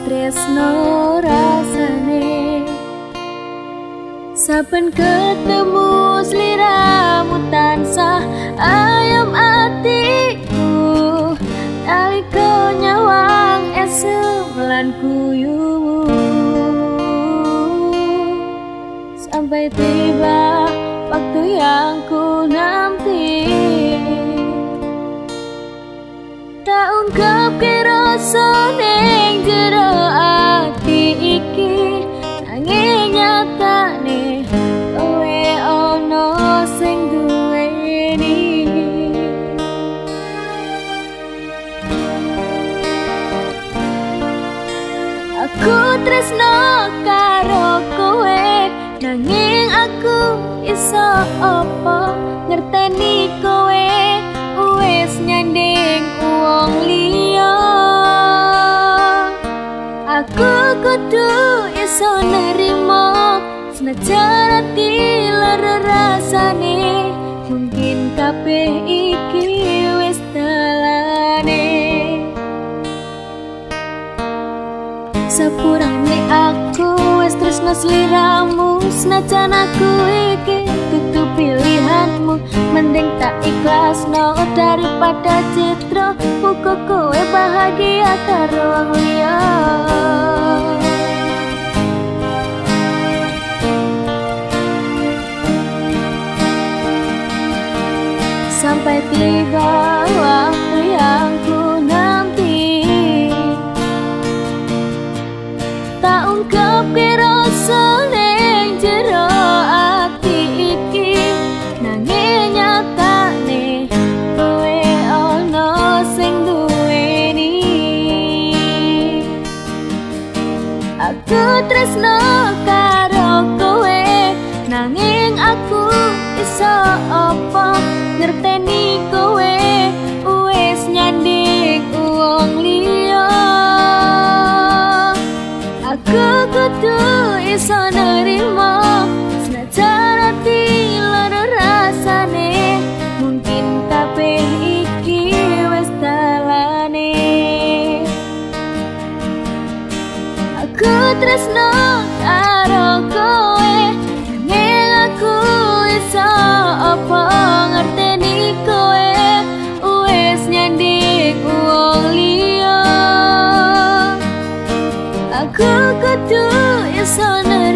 tresno rasane. Saben ketemu sliramu tansah ayem atiku, nalika nyawang esem lan kuyumu. Sampai tiba waktu yang ku nanti, tak ungkapke rasa ning jero ati iki, nanging nyatane kowe ana sing duweni. Aku tresno karo kowe, nanging aku iso apa ngerteni kowe wis nyanding wong liya. Aku kudu iso nerimo senajan ati lara rasane, mungkin kabeh iki wis dalane. Sepurane aku wis tresno sliramu, senajan aku iki dudu pilihanmu, mending tak ikhlasno daripada citra. Muga kowe bahagia karo wong liya. Sampai tiba waktu yang ku nanti, tak ungkapke rasa ning jero ati iki, nanging nyatane kowe ana sing duweni. Aku tresno karo kowe, nanging aku iso apa ngerteni kowe wis nyanding wong liya. Aku kudu iso nerimo senajan ati lara rasane, mungkin kabeh iki wis dalane. Aku tresno karo kowe, nanging aku iso apa ngerteni kowe wis nyanding wong liya. Aku kudu iso nerimo.